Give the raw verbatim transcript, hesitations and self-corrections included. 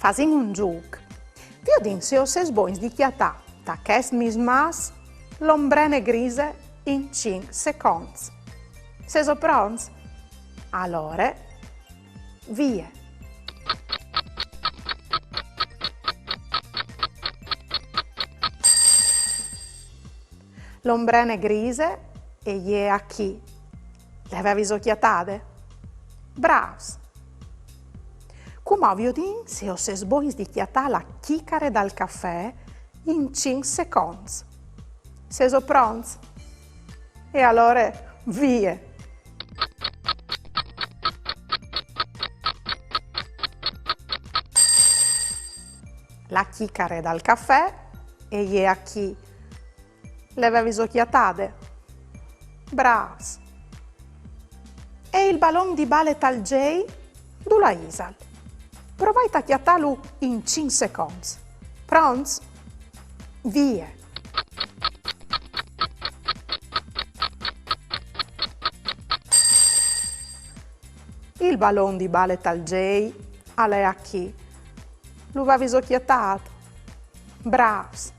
Fasìn un zûc. Viodìn se o sês bogns di cjatâ ta chest mismàs l'ombrene grise in cinc seconts. Sêso pronts? Alore, vie! L'ombrene grise e je achì. Le vêviso cjatade? Brâfs! Cumò viodìn se o sês bogns di cjatâ la cjicare dal cafè in cinc seconts. Sêso pronts? E alore, vie! La cjicare dal cafè e je achì. Le vêviso cjatade? Brâfs! E il balon di bale tal zei, dulà isal? Provait a cjatâlu in cinc seconts. Pronts? Vie! Il balon di bale tal zei al è achì. Lu vêviso cjatât? Brâfs!